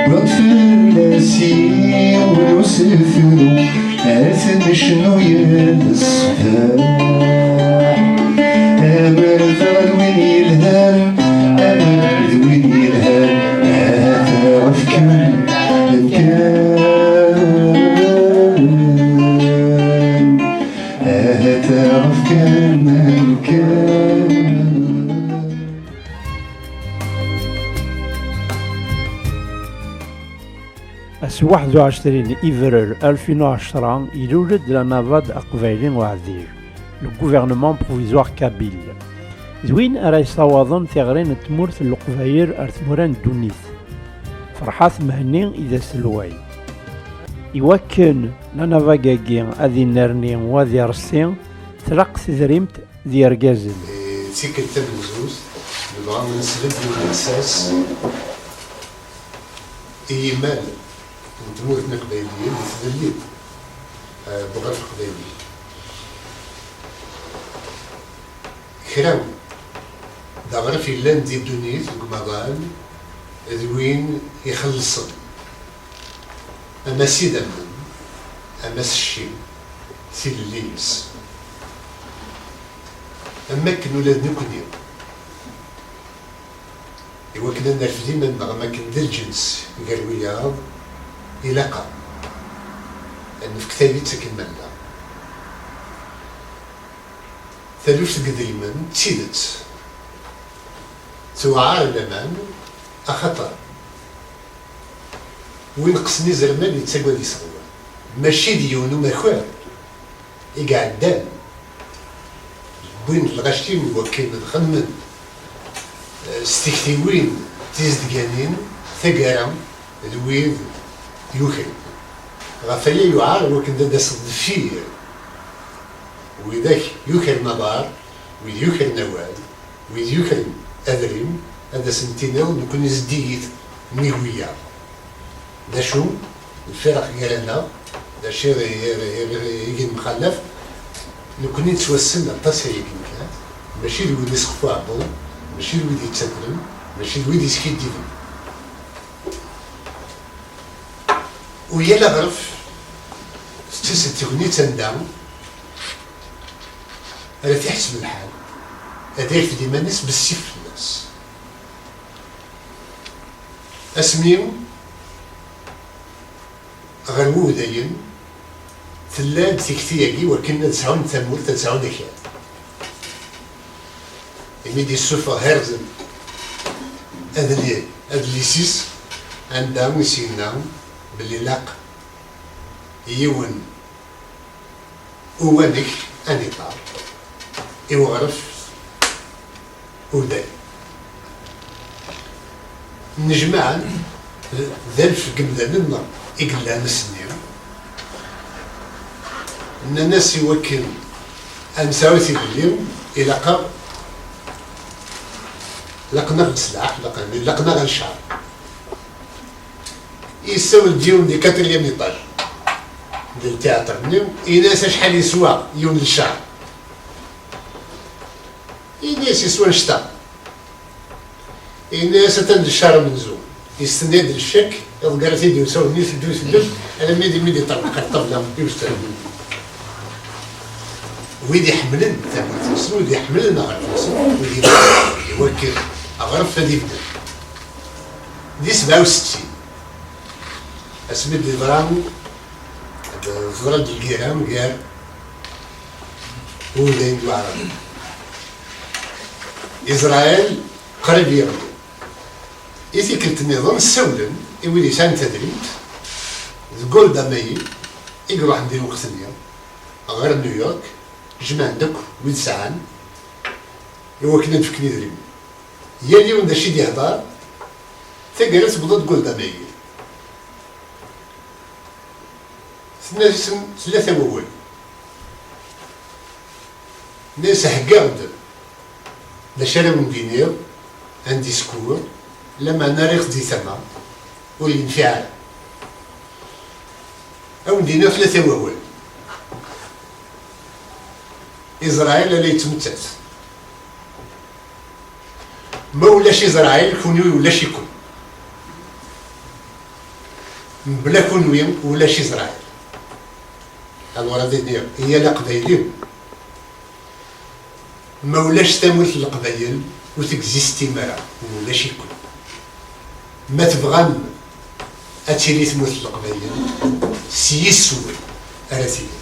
Wwiɣ-d fell-as yiwen usefru, ad t-necnu yal ṣṣbeḥ. Amer d win yelhan, amer d win yelhan, ahat ɣef kan, kan, ahat ɣef kan, kan. Ass waḥed u ɛecrin ibrer alfin u ɛecṛa, ilul-d Lanavad Aqbayli Uɛdir, le gouvernement provisoire kabyle. D win ara yessawaḍen tiɣri n tmurt n Leqbayel ar tmura n ddunit. Ferḥat Mhenni i d aselway. Iwakken lanavag-agi ad innerni u ad ireṣṣi, tlaq tedrimt d yergazen. Di tikkelt tamenzut, nebɣa ad nesbedd yiwen lsas i yimal n tmurt n Iqbayliyen di tdellit, eh, n uɣref aqbayli. Kra d aɣref yellan di ddunit deg umaḍal d win ixellṣen. Ama s idammen, ama s cci, tilelli-ines. Am wakken ula d nekkni, i wakken ad nerfed iman-nneɣ am wakken d lǧens gar wiyaḍ, ilaq-aɣ ad nefk tayet akken ma nella. Taluft n yedrimen d tidet tewɛer laman, axaṭer win qqsen izerman yettagad iseɣwen. Mačči d yiwen umakar i iɛeddan, wwin lɣaci n wakken ad xedmen, eh, s tiktiwin tizedganin taggara d wid yukren. Ɣef waya yuɛer wakken ad d-taseḍ deffir widak yukren aḍar, wid yukren awal, wid yukren adrim, ad asen-tiniḍ nekkni zeddigit nnig wiyaḍ. D acu lfiraq gar-aneɣ? D acu i, i, i, i, i yemxallaf? Nekkni nettwassen aṭas ayagi kan, mačči d wid isqef uɛebbuḍ, mačči d wid yettakren, mačči d wid yeskiddiben. U yal aɣref tettas-d tegnit anda ara t-iḥseb lḥal, ad irfed iman-is bessif fell-as. Asmi ɣer wudayen tella-d tikti-agi wakken ad sɛun tamurt, ad sɛun akal. Imi d-yessufeɣ Herzen adli-, adlis-is anda i s-yenna belli ilaq yiwen uwanek aniṭar i uɣref uday. Nnejmaɛen d alef n yemdanen i yellan ass-nni. Nnan-as i wakken ad nesɛu tilelli, ilaq-aɣ, ilaq-aɣ leslaḥ, ilaq-, ilaq-aɣ lecɛer. Yessawel-d yiwen di quatrième étage n ltiyaṭer-nni, yenna-as acḥal yeswa yiwen lecɛer. Yenna-as yeswa annect-a. Yenna-as atan d lecɛer amenzu. Yestenna-d lecak, iḍegger-it-id yusawel-nni, iteddu, iteddu, alammi d imi d-iṭerḍeq ɣer ṭṭabla i ustad. Wid iḥemmlen tamurt-nsen, wid iḥemmlen aɣref-nsen, wid iḥemmlen i wakken aɣref ad ibded. Di sebɛa u settin, asmi d-yeḍra, d-teḍra-d lgirra gar wudayen d waɛraben. Isṛayil qrib yeɣli. I tikkelt nniḍen, ssawlen i wid yesɛan tadrimt d Golda Meir i iruḥen di lweqt-nni ɣer New York, jemɛen-d akk wid sɛan i wakken ad d-fken idrimen. Yal yiwen d acu i d-ihder, taggara tewweḍ-d Golda Meir. Tenna-asen tlata wawal. Nna-yas: "Heggaɣ-d d acu ara wen-d-iniɣ, un discours, lameɛna rriɣ-t di tama, ur yenfiɛ ara. Ad wen-d-iniɣ tlata wawal. Isṛayil ala yettmettat. Ma ulac Isṛayil, kunwi ulac-iken. Mebla kunwi, ulac Isṛayil." Alors, ad iniɣ i yal Aqbayli, ma ulac tamurt n Leqbayel, ur tegzistim ara, ulac-iken. Ma tebɣam ad tili tmurt n Leqbayel, s yiswen ara tili.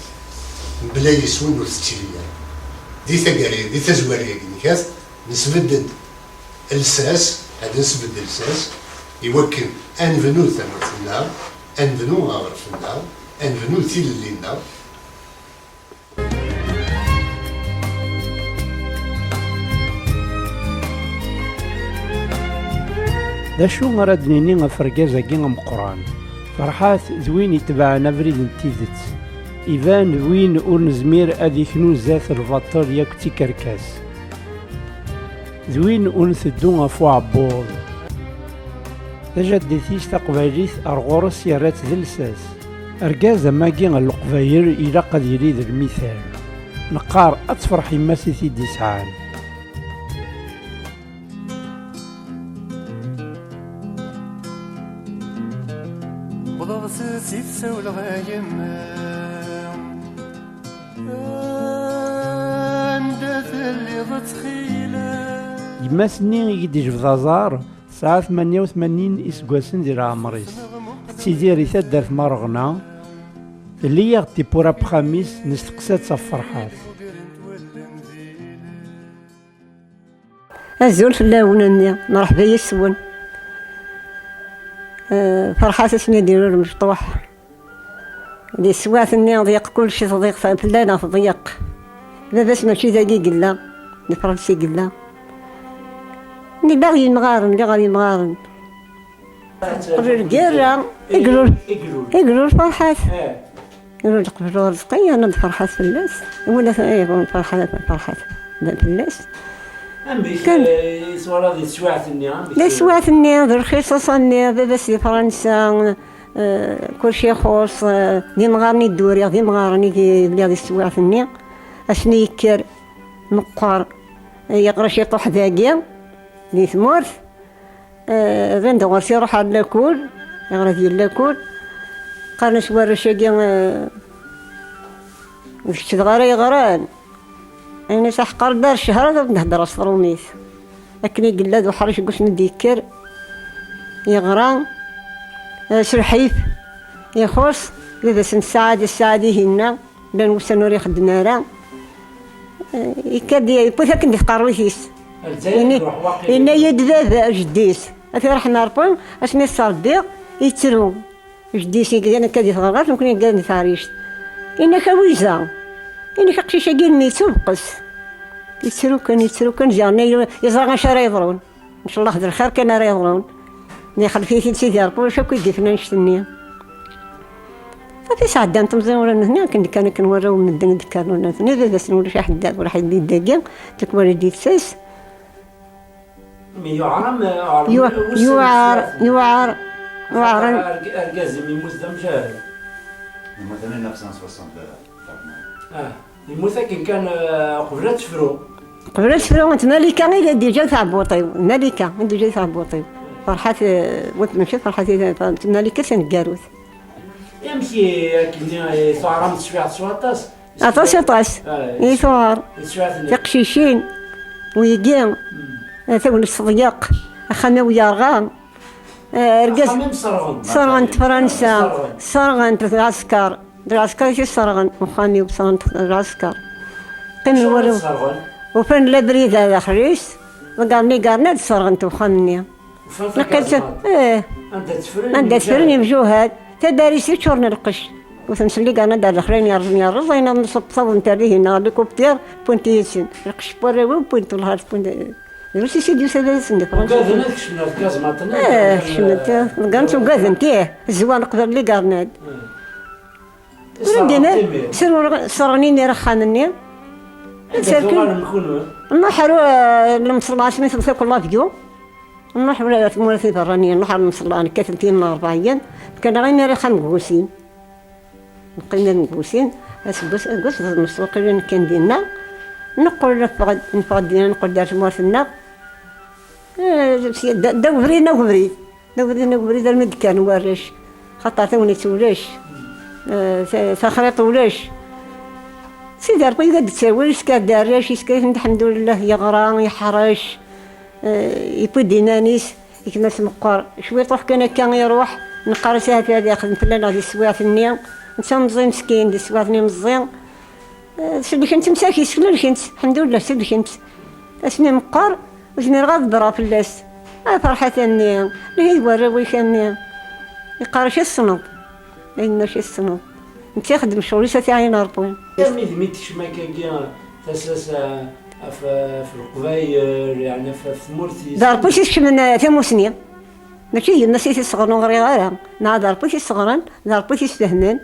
Mebla yiswen ur tettili ara. Di taggara, di tazwara-agi, nekkat, nesbedd-d lsas, ad nesbedd lsas, iwakken ad nebnu tamurt-nneɣ, ad nebnu aɣref-nneɣ, ad nebnu tilelli-nneɣ. D acu ara d-nini ɣef urgaz-agi ameqqran? Ferḥat d win itebɛen abrid n tidet. Iban d win ur nezmir ad iknu zdat lbaṭel yakk d tikerkas. D win ur nteddu ɣef uɛebbuḍ. Tajaddit-is taqbaylit ar ɣur-s yerra-tt d lsas. Argaz am wagi n Leqbayel ilaq ad yili d lmital. Neqqar ad tefreḥ yemma-s i t-id-isɛan. Wwḍeɣ s-, si tsawla a yemma. Anda telliḍ ttxil? Yemma-s-nni i yi-d-ijbed aẓar tesɛa tmanya u tmanyin iseggasen di leɛmer-is. Tettidir di taddart Mareɣna. Telli-yaɣ-d tiwwura n wexxam-is, nesteqsa-tt ɣef Ferḥat. Azul fell-awen, a mmi, mreḥba yis-wen. Eh, Ferḥat asmi d-ilul mecṭuḥ. Di teswiɛt-nni, ḍyeq kullec, tḍyeq fell-aneɣ, tḍyeq. Baba-s mačči dagi i yella, di Fransa i yella. Nella ɣer yimɣaren, lliɣ ɣer yimɣaren. Qbel lgirra, iglul, iglul Ferḥat. Iglul qbel Urezqi, yerna d Ferḥat fell-as. Wala t-, eh, bon, Ferḥat, Ferḥat fell-as. Amek, kan, eh, i twalaḍ di teswiɛt-nni? Amek, di teswiɛt-nni, d lxiṣaṣa-nni, baba-s di Fransa, eh, kulci ixuṣ, eh, d imɣaren i dduriɣ, d imɣaren i lliɣ di teswiɛt-nni. Asmi yekker meqqer, eh, yeɣra ciṭuḥ dagi, di tmurt. Eh, d anda ɣur-s iruḥ ar lakul, yeɣra di lakul. Qqaren-as warrac-agi, eh, d kečč dɣa ara yeɣran. Ayen-is aḥeqqar d ar ccher ad d-nehder s tṛumit. Akken i yella d uḥric deg wasmi d-yekker, yeɣra, eh, s lḥif, ixuṣ, baba-s n ssaɛa di ssaɛa dihinna. Llan wussan ur ixeddem ara. Eh, ikad-, yewwi-t akken di tqerruyt-is. Ini-, yenna-yi-d baba, jeddi-s, ad t-iṛḥem Ṛebbi, asmi t-ttṛebbiɣ, yettru. Jeddi-s yeggan akka di tɣerɣert, nekkni neggan di teɛrict. Yenna-k a Wiza, yenna-k aqcic-agi-nni yettubeqqes. Yettru kan, yettru kan, ziɣ yenna-yi yeẓra acu ara yeḍrun. Ncallah d lxir kan ara yeḍrun. Ixlef-it-id Sidi Ṛebbi, ulac akk i d-ifen annect-nni. Safi sɛeddan temẓi ula nutni akken d-kkan akken warraw n medden i d-kkan ula nutni, baba-sen ulac aḥeddad, ur ḥedd i d-dagi, tikwal i d-ittas. Mi yuɛer am, yuɛer, yuɛer, yuɛer, yuɛer. Arg-, argaz-im yemmut d amjahed. Yemmut en mille neuf cent soixante-deux. Ah. Yemmut akken kan, eh, qbel ad tefru. Qbel ad tefru, d Malika i d-iǧǧa tɛebbuṭ-iw. Malika i d-iǧǧa tɛebbuṭ-iw. Ferḥat, eh, wet-, mačči Ferḥat i d-, Malika taneggarut. Amek i, akken i, i tuɛer am teswiɛt s waṭas? Aṭas, aṭas. Ah, i tuɛer. I teswiɛt-nni. Tiqcicin, wigi, hmm, eh, tagnit teḍyeq, axxam-iw yerɣa. Eh, argaz. Axxam-im sserɣen. Sserɣen-t Fransa, sserɣen. Sserɣen-t lɛesker. D lɛesker i t-isserɣen, uxxam-iw sserɣen-t lɛesker. Qqimen warraw. Sserɣen? Ufan labrid ar daxel-is, ḍeggren igarnad, sserɣen-t uxxam-nni. Ufan tagarnad? Eh. Anda ttefren imjuhad. Anda ttefren imjuhad. Tadari-s iččuren lqecc. Wten-sen ligarnad ar daxel, ayen yerẓen yerreẓ, ayen nṣebbṣawen-t ar dihin, neɣ likuptir, wwin-t yid-sen. Lqecc n warraw-iw, wwin-t wellah ar wwin-t. Drus i s-id-yusa d asen-d Fransa. Ugaden ad kecmen ar tgazmaṭ-nni. Eh, kecmen, eh, ḍeggren-tt ugaden-t, ih. Zzwan qbel ligarnad. Eh. Ur d-yenna, sserɣen imir axxam-nni. Anda tuɣalem kunwi? Nruḥ ar, uh, lemṣelɛa, asmi tebda akk lavyu. Nruḥ ula ɣer tmura tiberraniyin, nruḥ ar lemṣelɛa, nekkat tin n rebɛiyen. Fkan-aɣ imir axxam n Gusin. Neqqim ar Gusin, aseggas, aseggas d nṣuq ila nekkan dinna. Neqqel neffeɣ-d, neffeɣ-d dinna, neqqel-d ar tmurt-nneɣ. Eh, sya, da, da ubrid, na ubrid. Da ubrid, na ubrid, armi d-kkren warrac. Xaṭer tagnit ulac. Eh, ta-, taxriṭ ulac. Sidi Ṛebbi i d-ttawil, iskar-d arrac, iskar-iten-d, lḥemdulillah, yeɣra, yeḥrec. Eh, yewwi-d iman-is, gma-s meqqer. Cwiṭuḥ kan akka iruḥ, neqqar-as ahat ad ixdem fell-aneɣ di teswiɛt-nni. Netta meẓẓi meskin, di teswiɛt-nni meẓẓi. Eh, sellken-tt msaki, sellken-tt, lḥemdullah, sellken-tt. Asmi meqqer, ur zmireɣ ad ḍebreɣ fell-as. A Ferḥat a mmi, lhi d warraw-ik a mmi. Yeqqar-ac i tessneḍ. Ayen mačči tessneḍ. Netta ixeddem ccɣel-is, a t-iɛin Ṛebbi. Armi d mi tekcem akkagi tasa-s, eh, ɣef, ɣef Leqbayel, yeɛni ɣef, ɣef tmurt-is. D Ṛebbi i s-isekcmen, eh, tamusni. Mačči d yemma-s i t-isseɣren, ur ɣriɣ ara. Neɣ d Ṛebbi i t-isseɣren, d Ṛebbi i t-isfehmen.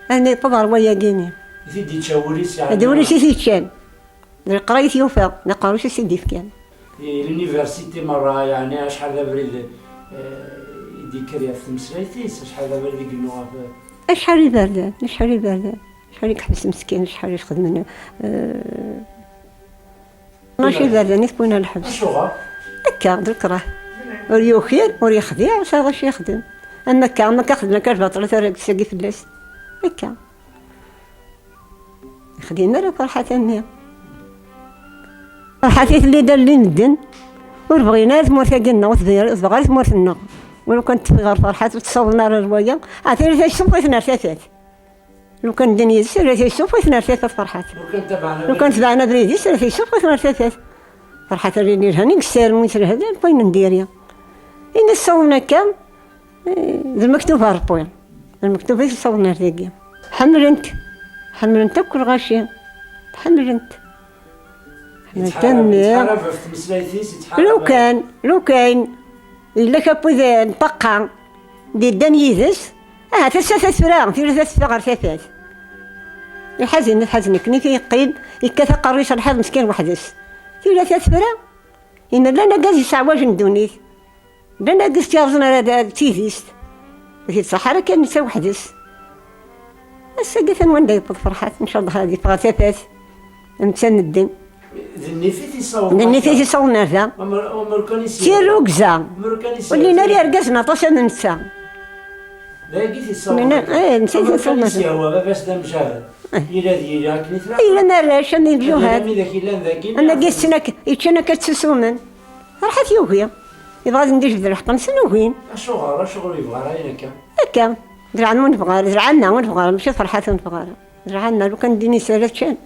Armi yewweḍ ɣer wayagi-nni. I t-id-yečča wul-is, yeɛni? D wul-is i t-yeččan. D leqrayet yufa, d aqerru-s i s-id-ifkan. I l'université merra, yeɛni acḥal d abrid, eh, i d-yekker ɣef tmeslayt-is, acḥal d abrid i yennu ɣef... Acḥal iberdan, acḥal iberdan, acḥal i yeḥbes meskin, acḥal i xedmen, eh, mačči iberdan i t-wwin ɣer lḥebs. Acuɣer? Akka, d lekrah. Ur yuki, ur yexdiɛ, ur sɛiɣ acu yexdem. Am akka, am akka xedmen akka lbaṭel, tura deg-s agi fell-as. Akka. Yexdim ara Ferḥat a mmi. Ferḥat i telli d allen n medden, ur bɣin ara tmurt-agi-nneɣ, ur tebɣi ara, ur tebɣi ara tmurt-nneɣ. Wala kan teffeɣ ɣer Ferḥat, ur tessawḍen ara ar waya. Ataya taysuffayt n ar tafat. Lukan ddan yid-s, ataya taysuffayt n ar tafat Ferḥat. Lukan tebɛen abrid-is, ataya taysuffayt n ar tafat. Ferḥat a lin yelhan, i yessarem, i yesselha, d wayen n diri. Imi ssawḍen akka, eh, d lmektub n Ṛebbi. D lmektub i t-ssawḍen ar dagi. Ḥemmlen-t. Ḥemmlen-t akk lɣaci. Ḥemmlen-t. Ḥemmlen-t a mmi. Yettḥarab ɣef tmeslayt-is, yettḥarab. Lukan, lukan yella kra n wid n ṭṭaqa d-yeddan yid-s, ahat ass-a tura, tura ad teffeɣ ɣer tafat. Iḥazen, iḥazen akken i yeqqim, yekkat aqerru-s lḥiḍ meskin weḥd-s. Tura tura, imi llan agad yesseɛwajen ddunit. Llan ad d-yerẓen ara d, d tidist. Ur t-id-ṣaḥ ara kan netta weḥd-s. Ass-agi atan wanda yewweḍ Ferḥat, ncallah ad yeffeɣ ɣer tafat. Netta n ddin. D nnif i t-yessawḍen. D nnif i t-yessawḍen ar da. Amer, amer kan i s-yehwa. D tirrugza. Amer kan i s-yehwa. Ur llin ara yergazen aṭas am netta. D ayagi i t-yessawḍen. Netta i t-yessawḍen. Amer kan i s-yehwa, baba-s d amjahed. Eh. Yella d yili akken i tura. Yellan arrac, am imjuhad. Yellan wid ak-yellan dagi. Am wagi yessen ak-, yeččan akka ttusumen. Ferḥat yugi. Yebɣa ad ten-d-ijbed lḥeqq-nsen, ugin. Acuɣer, acuɣer ur yebɣi ara ayen akka? Akka. D lɛemma ur nebɣi ara, d lɛemma ur nebɣi ara, mačči d Ferḥat ur nebɣi ara. D lɛemma, lukan ddin-is ara ččan.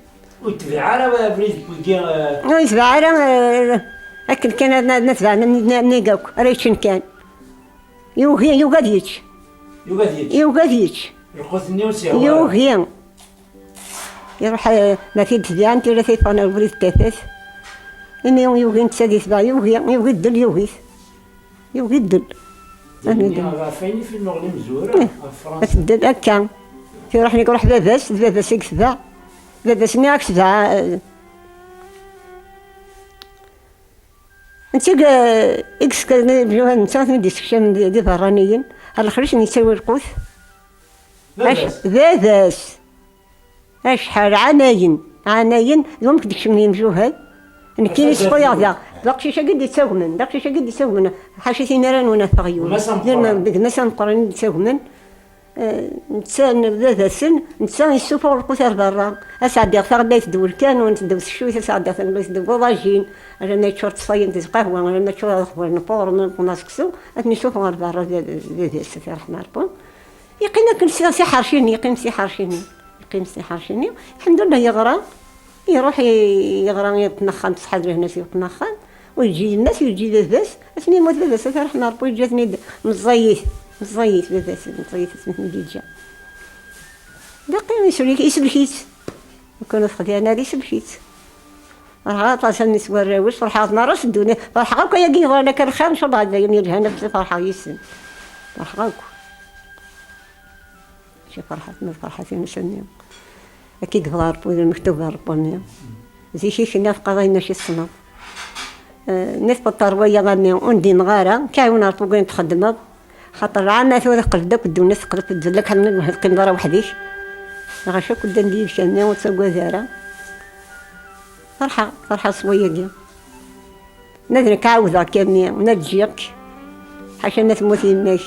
Ur yetbiɛ ara abrid n wigi, eh. Ur yetbiɛ ara, eh, akken kan ad, ad, ad tebɛen nnig akk, ara yeččen kan. Yugi, yugi ad yečč. Yugi ad yečč. Yugi ad yečč. Lqut-nni ur s-yehwa ara. Yugi. Iruḥ, eh, ma t-id-tbiɛen, tira tayeffɣen ar ubrid n tafat. Imi yugi netta ad yetbeɛ, yugi, yugi ddel, yugi-t. Yugi ddel. Dinni ɣef ayen i fi nnuɣli mzura, eh, ɣef Fransa. Ddel akka. Tiruḥ, iruḥ baba-s, d baba-s i yetbeɛ. Baba-s-nni ad k-tbeɛ, eh. Netta i, i yeskren, netta i ten-id-yessekcamen d, d iberraniyen. Ar lexric n yettawi lqut. Baba-s. Ac-, baba-s. Acḥal ɛamayen, ɛamayen, d wamek d-kecmen yimjuhad. Nekkini sewwayeɣ da, d aqcic-agi d-ittagmen, d aqcic-agi d-ittagmen. Ḥaca tin ara nwen afeɣyul. Gma-s ameqqran. Gma-s ameqqran i d-ittagmen. Eh, netta, baba-sen, netta yessufuɣ lqut ar berra. Ad sɛeddiɣ taɣellayt d welkan, u ddew teccuyt, ad sɛeddiɣ taɣellayt d uḍajin, alamma yeččur ttṣayen d lqahwa, alamma yeččur lqahwa n lfurn, n seksu, ad ten-yessufeɣ ar berra, d, d, d, d, s, s, Yeqqim akken s, s iḥerci-nni, yeqqim s iḥerci-nni. Yeqqim s iḥerci-nni. Lḥemdullah, yeɣra. Iruḥ i-, yeɣra, yiwet n axxam, ṣṣeḥḥa d lehna s yiwet n axxam. Ur yeǧǧi yemma-s, ur yeǧǧi baba-s. Asmi yemmut baba-s, ad t-yerḥem Ṛebbi, yeǧǧa-ten-id meẓẓiyit. Meẓẓiyit baba-s, meẓẓiyit asmi ten-id-yeǧǧa. Baqi isellek-, isellek-itt. Lukan ur texdiɛ ara, isellek-itt. Ferḥeɣ aṭas, allen-is warraw-is, ferḥeɣ merra s ddunit, ferḥeɣ akk ayagi yeḍran akka lxir, ncallah d ayen yelhan, ad ferḥeɣ yis-sen. Ferḥeɣ akk. Mačči ferḥat, ma d ferḥat-ines-nni. Akka i yebɣa Ṛebbi, d lmektub n Ṛebbi-nni. Zik i k-nniɣ, teqqareḍ ayen acu tessneḍ. Eh, nniɣ-as, ṭerwa-ya a mmi, ur ndineɣ ara, k-iɛiwen Ṛebbi deg wayen txeddmeḍ. Xaṭer lɛama tura teqleb-d akk ddunit, teqleb-d fell-ak, ḥemmel ur teqqimeḍ ara weḥd-k. Ɣac akk ddan-d yibeccan-nni, ur ttagad ara. Ferḥeɣ, ferḥeɣ s wayagi. Ma d nekk ɛawdeɣ-k a mmi, ma d ǧǧiɣ-k. Ḥaca ma temmut yemma-k.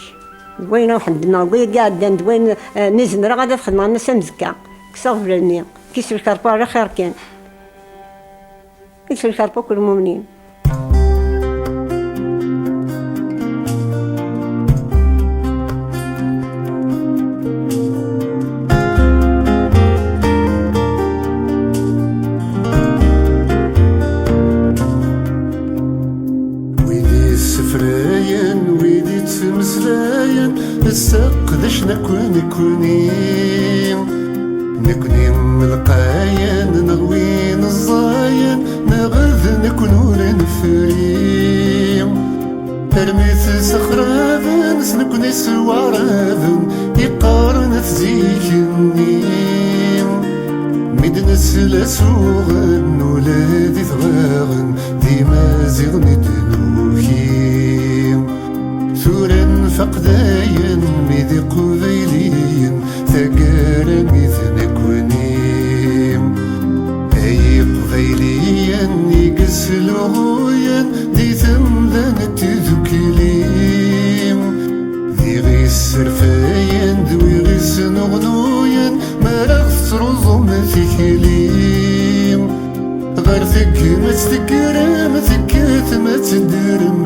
D wayen ur ḥeddmeɣ, d wayagi iɛeddan, d wayen, eh, mi zemreɣ ad t-xedmeɣ, nnas amezkka. Kkseɣ bla-nni. Ki selkeṛ pa ala xir kan. Ki selkeṛ pa kul mumnin. Wid yessefrayen, wid yettmeslayen, sseqdacen akk nekni. Nekni lqayen, neɣ win ẓẓayen, neɣ d nekni ur nefri. Armi t-ssexraben s nekni s waɛraben, iqqaren at zik-nni. Mi d-nesla s uɣen ula d idɣaɣen, d imaziɣen i d-nuki. Tura nfaq dayen mi d iqbayliyen, taggara mi d nekni. Ay iqbayliyen i yesluɣuyen di temda n tdukli, d iɣi sserfayen d wiɣi snuɣnuyen, mi ara tettruẓum tikli. Ɣer tegmat tekkremt, tekkatem ad teddrem,